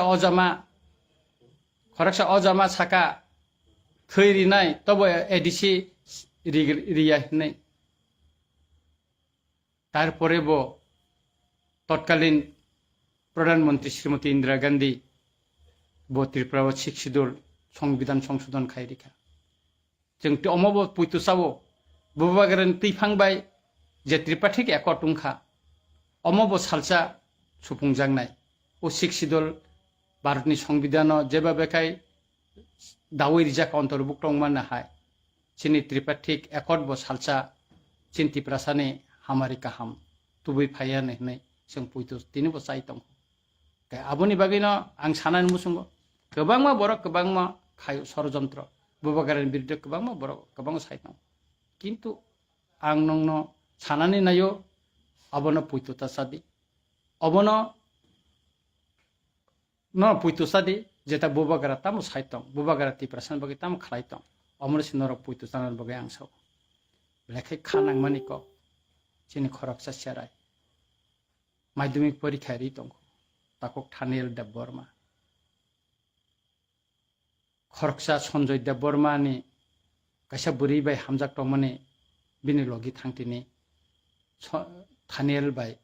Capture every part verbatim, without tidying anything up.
ojama, khoroksa ojama saka thwi rinai, tobo A D C ri-, riya hinwi. Tarpore bo totkalin Pradhan Mantri Srimati Indira Gandhi bo Tripura o Sixth Schedule Songbidan Songsodhon khai rikha. Chwng twi omo bo puitu chao, Bubagrani twiphang bai je Tripartite Accord wngkha, omo bo salsa supungjaknai. O Sixth Schedule Bharatni Songbidanno jeba bekhai dawi rijak ontorbukto wngmani hai, chini Tripartite Accord bo salsa chini Tiprasani hamari kaham tubui phaiya hinwi chwng puitu tini bo chai tongo. Khe aboni bagwino ang sanani muchungo kwbangma borok kwbangma khaio sorojontro, Bubagrani biruddhe kwbangma borok kwbangma sai tongo. Kintu ang nongno sanani naio, abono puitu ta sadi. Obono no puitu sadi, jeta Bubagra tamo sai tong, Bubagra Tiprasani bagwi tamo khlai tong, omono se norok puitu chanani bagwi ang sao. Belai khe kha nangmani kok chini khoroksa cherai madhyamik porikha ri tongkho, takhuk Thaniel Debbarma. Khoroksa Sanjoy Debbarma ni kaisa bwrwi bai hamjak tongmani bini logi thangtini So-, Thaniel bai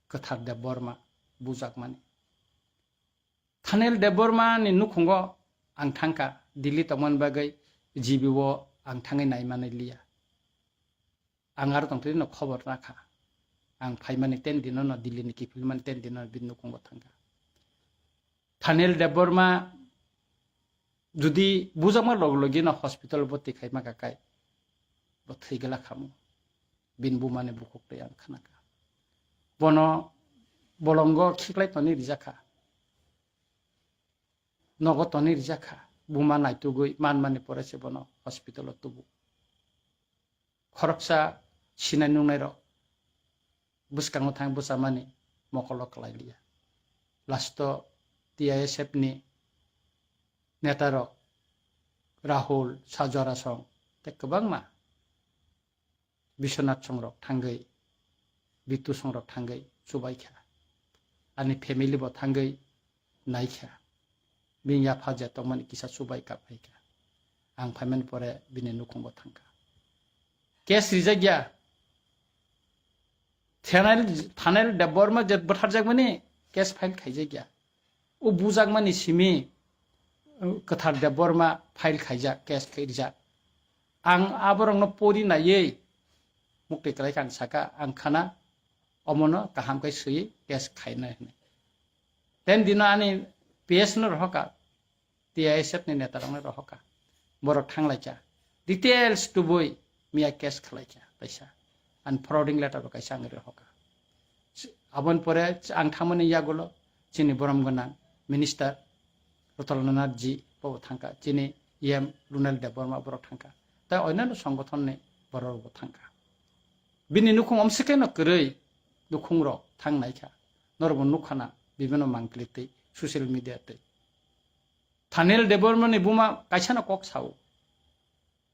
Kwthar Debbarma bujakmani. Thaniel Debbarma ni nukhungo ang thangkha, Delhi tongmani bagwi G B o ang thangwi naimani liya. Ang aro tongtwino khobor nakha. Ang phaimani ten dinono, Delhi ni kiphilmani ten dinono bini nukhungo thangkha. Thaniel Debbarma jodi bujakma log logino hospital boti khaima kakai bo thwi gela khamu. Bini bumani bukhuk twi ang khanakha. Bono bolongo khiklai toni rijakha. Nogo toni rijakha. Buma naitugwi manmani pore se bono hospital o tubu. Khoroksa sinai nungnairok bwskango thang bwchamani mokolo kwlai liya. Last o T I S F ni netarok Rahul, Sajora song tei kwbangma Biswanath songrok thangwi, Bitu songrok thangwi chubaikha. Ani family bo thangwi naikha. Bini yapha je tongmani kisa chubai kap phaikha. Ang phaimani pore bini nukhungo thangkha. Case rijak ya. Thaniel, Thaniel Debbarma je bwtharjakmani case file khaijak ya. O bujakmani simi, uh, Kwthar Debbarma file khaijak, case khaijak. Ang aborokno pori naiwi mukti kwlai kha ang saka, ang khana omono kaham khe swiwi case khaina hwnwi. Ten dino ani P S no rohoka, T I S F ni neta rokno rohoka. Borok thanglaikha. Details tubui miya case khwlaikha kaisa. Ani forwarding letter bo kaisa ang rohoka. Aboni pore ang thangmani yagulo chini borom gwnang minister Ratan Lal Nath ji bo thangkha. Chini E M Runal Debbarma borok thangkha. Tai onyanno songothon ni borok bo thangkha. Bini nukhung omsikheno kwrwi nukhungrok thang naikha. Norokbo nukha na bibino mangpili twi social media twi. Thaniel Debbarma ni buma kaisano kok sao.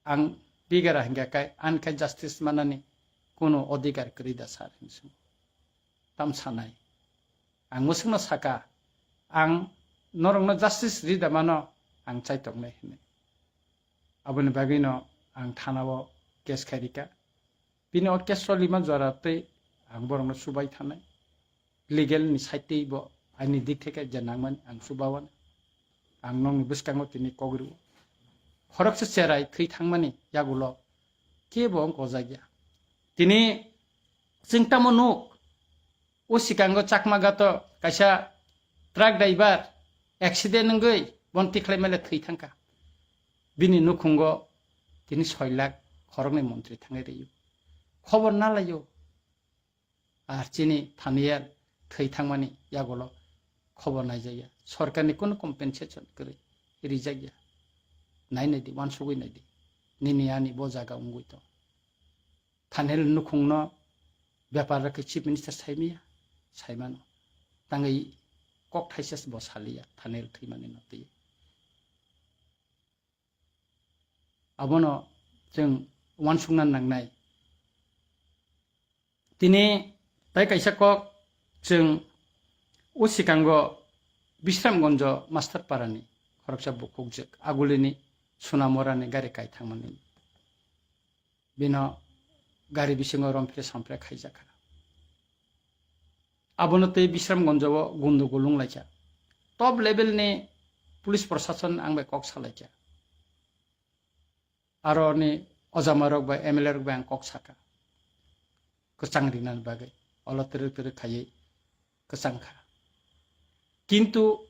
Ang bigara hingka kai, ani khai justice manani kuno odhikar kwrwi da sir hinwi swngo. Tam sanai. Ang mwswkno saka, ang norokno justice ri da mano, ang chai tongnai hinwi. Aboni bagwino ang thana o case khai rika. Bini o case cholima jora tei ang borokno chubai thanai. Legal ni side tei bo aini dik theke je nangmani ang chubawan. Ang nokni bwskango tini kok rwo. Khoroksa cherai thwi thangmani yagulo kebo wng kojakya. Tini chwng tamo nuk, o sikango Chakma gato kaisa truck driver accident wngwi bon tikhlai male thwi thangkha. Bini nukhungo tini soi lakh khoroknwi montri thangwi rwo. Khobor nalaio. Ar chini Thaniel thwi thangmani yagulo khobor naijakya. Sorkarni kunu compensation kwrwi rijakya. Nai naidi, uansugwi naidi. Nini ani bo jaga wngwi tong. Thaniel nukhungno bepar rwkhe Chief Minister saimaya? Saimano. Tangwi kok thaisa bo saliya Thaniel thwimani no twi. Abono chwng uansukna nangnai. Tini tai kaisa kok chwng o sikango Bisramgonjo Master Parani khoroksa bukhukjwk agulini Sunamorani gari kai thangmani. Bino gari bisingo romphre somphre khaijakha. Abono tei Bisramgonjo o gundogol wnglaikha. Top level ni police prosason ang bai kok salaikha. Aro ni ojamarok bai M L A rok bai ang kok saka. Kwchang rinani bagwi. Olo twrwk twrwk khaiwi kwchang kha. Kintu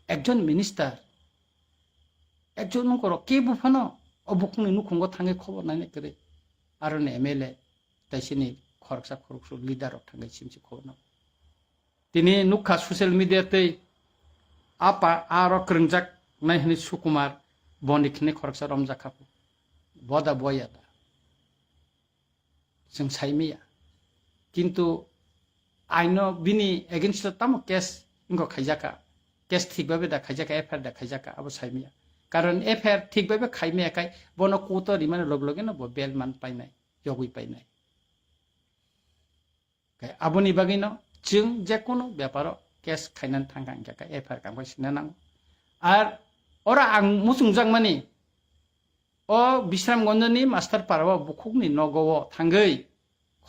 ekjon minister, ekjon nongkhoro kebo phano o bukhukni nukhungo thangwi khobor naina kwrwi. Aro ni M L A, tei chini khoroksa khoroksa leader rok thangwi chimchi khobor no. Tini nukha social media tei apa aro kwrwngjak nai hwnwi Sukumar boni khini khoroksa romjak kha. Boda boya da. Chwng sai maya. Kintu aino bini against o tamo case wngkha khaijakha. Case thik babe da khaijakha, F I R da khaijakha, abo sai maya. Karon F I R thik babe khai maya khai bono court o rimani log loge no bo bail man painai, yogwi painai. Khai aboni bagwi no chwng je kono beparo case khainan thangkha hingkha khe F I R kangbai sina nango. Ar ora ang muchungjak mani o Bisramgonjoni Master Para o bukhukni nogo o thangwi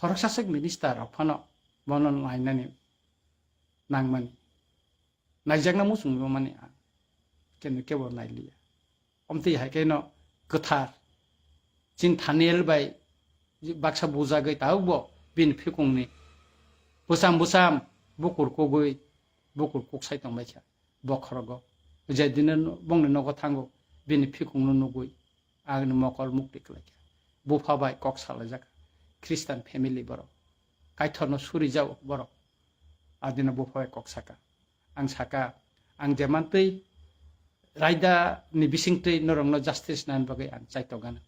khoroksa swk minister rok phano bono nainani nangmani. Naijakna muchungwi mani ang kenu kebo nailiya. Omtwi hai kheno kwthar chin Thaniel bai baksa bujagwi tabukbo bini phikungni bwsam bwsam bukur kugwi bukur kuksai tongbaikha bokhorogo. Je dino bongni nogo thango bini phikungno nugwi agni mokol mukti kwlaikha. Bupha bai kok salaijak Christian family borok. Kaithorno suri jao borok. Adino bupha bai kok saka. Ang saka, ang jemantwi raida ni bisingtwi norokno justice nani bagwi ang chaitokgana.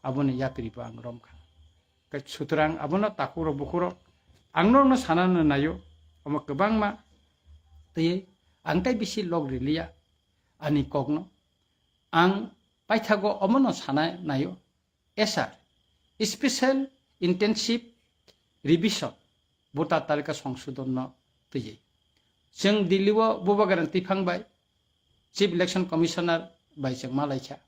Aboni yapiribo ang romkha. Khe sutrang abono takhukro bukhurok ang norokno sanano naio. Omo kwbangma twi ang tai bisi log riliya ani kokno. Ang paithago omono sana naio. S R, Special Intensive Revision, voter talika songsodhon no twiwi. Chwng Delhi o bubagrani twiphang bai Chief Election Commissioner bai chwng malaikha.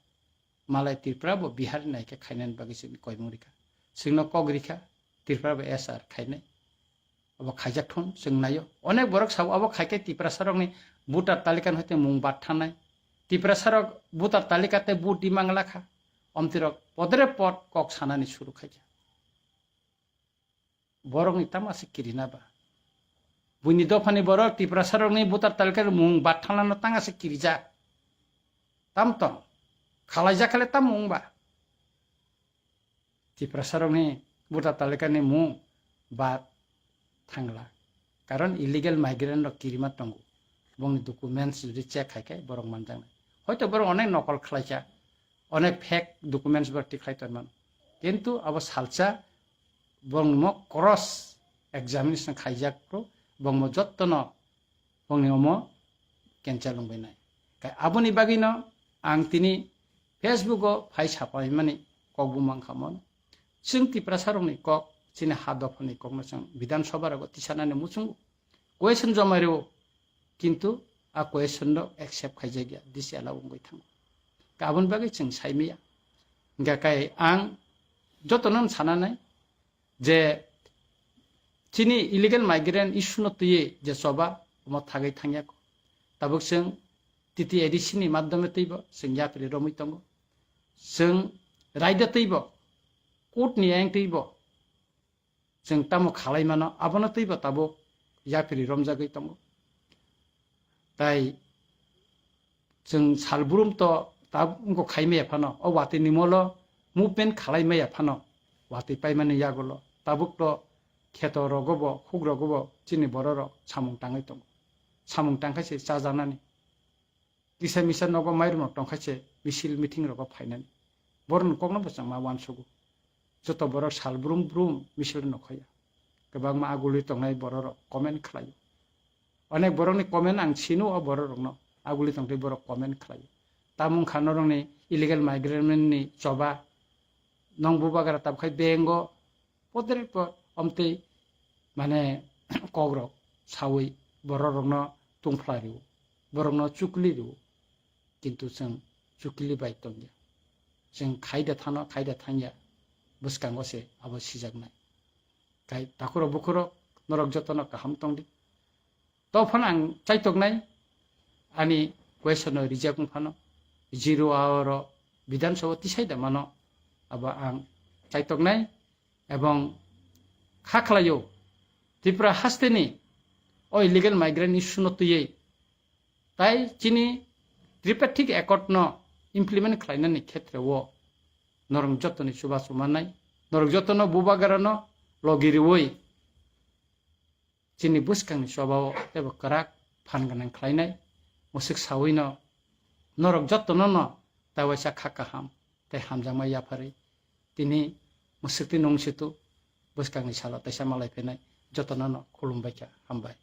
Malai Tripura bo Bihar ni naikhe khainani bagwi chwng koimung rikha. Chwngno kok rikha Tripura bo S R khainai. Obo khaijak thun chwng naio. Onek borok sao obo khaikhe Tiprasa rokni voter talika ni hoite mung bad thanai. Tiprasa rok voter talika tei vote di mangla kha. Omtwi rok podre pod kok sanani suru khaikha. Borokni tamo se kirina ba. Buini dophani borok Tiprasa rokni voter talika ni mung bad thanlano tanga se kirijak. Tam tong. Khalaijak khale tam mung ba. Tiprasarokni voter talikani mung bad thangla. Karon illegal migrant rok kirima tongo. Bongni documents jodi check khai khe borok manjaknai. Hoito borok onek nokol khlaikha, onek fake documents borok tikhlai tongmano. Kintu abo salsa bongni mo cross examination khaijak pro, bongmo jottono bongni omo cancel wngbainai. Khe aboni bagwino ang tini Facebook o phai sapaimani kok bumang khamon. Chwng Tiprasa rokni kok, chini ha dophani kokno chwng Bidhan Sabha rogo tisanani muchungo question jomai rwo, kintu a question rok accept khaijakya, this allow wngwi thango. Khe aboni bagwi chwng saimaya. Hingkha khe ang jotono sananai, je chini illegal migrant issue no twiwi je choba omo thagwi thangya. Tabuk chwng T T A D C ni madhyome twibo chwng yapri romwi tongo. Chwng raida twibo, court ni ayang twibo chwng tamo khalai mano, abono twibo tabuk yapri romjagwi tongo. Tai chwng salbrum to tabuk khai maya phano, o watwi ni molo movement khalai maya phano, watwi paimani yagulo tabuk to kheto rogo bo, khuk rogo bo chini borok rok samung tangwi tongo. Samung tangkhai se chajaknani. Kisa misa nogo mairum rok tongkhai se misil meeting rogo phainani. Borok ni kokno bo chwng ma uansugo. Joto borok salbrum brum misil no khoya. Kwbangma agulwi tongnai borok rok comment khlaio. Onek borokni comment ang sino o borok rokno, agulwi tongtwi borok comment khlaio. Tamung kha norokni illegal migrant ni choba, nong bubagra tabkhai bengo podre po omtwi mane kok rok sawi borok rokno tungphlai rio. borokno chukli rwo, kintu chwng chukli bai tongya. Chwng khaida thano, khaida thangya, bwskango se abo sijaknai. Kai takhurok bukhurok norok jotono kaham tongdi. To phano ang chaitoknai, ani question no reject wng phano, zero hour o Bidhan Sabha tisai da mano, abo ang chaitoknai. Ebong kha khlaio, Tripura hasteni o illegal migrant issue no twiwi tai chini Tripartite Accord no implement khlainani khetre o norok jotoni chubachu mannai, norok jotono bubagra no logi rwui chini bwskangni chobao teibo kwrak phan gwnang khlainai. Mwswk sawino norok jotono no taiwaisa kha kaham tei hamjakma yapharwi tini mwswktwi nung situ bwskangni salo teisa malai phainai jotono no khulumbaikha, hambai.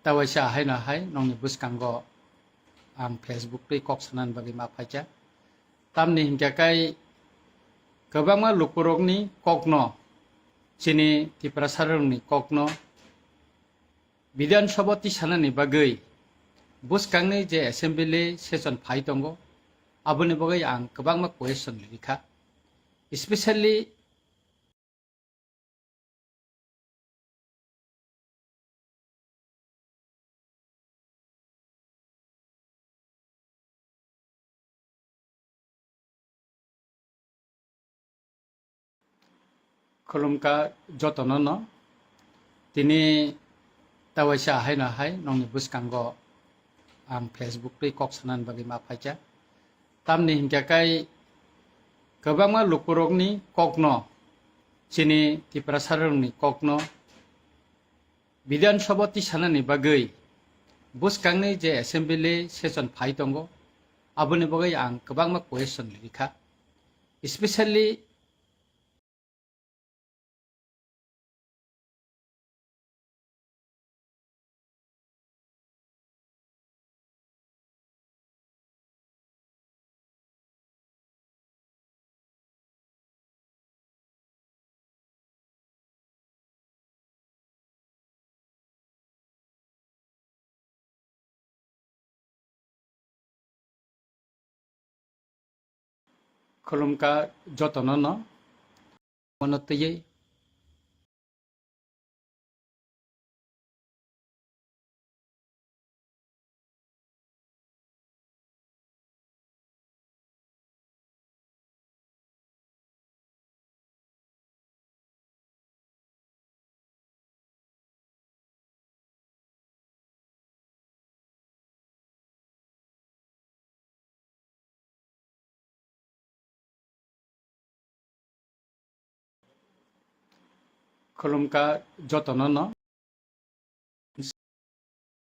Tawaisa haino hai nokni bwskango ang Facebook twi kok sanani bagwi ma phaikha. Tamni hinkhe kai kwbangma lukurokni kokno, chini Tiprasarokni kokno Bidhan Sabha tisanani bagwi bwskangni je assembly session phai tongo, aboni bagwi ang kwbangma question rikha. Especially Khulumkha jotono no. Tini tawaisa haino hai nokni bwskango ang Facebook twi kok sanani bagwi ma phaikha. Tamni hinkhe kai kwbangma lukurokni kokno, chini Tiprasarokni kokno Bidhan Sabha tisanani bagwi bwskangni je assembly session phai tongo, aboni bagwi ang kwbangma question rikha. Especially Khulumkha jotono no. Mono twiwi. Khulumkha jotono no.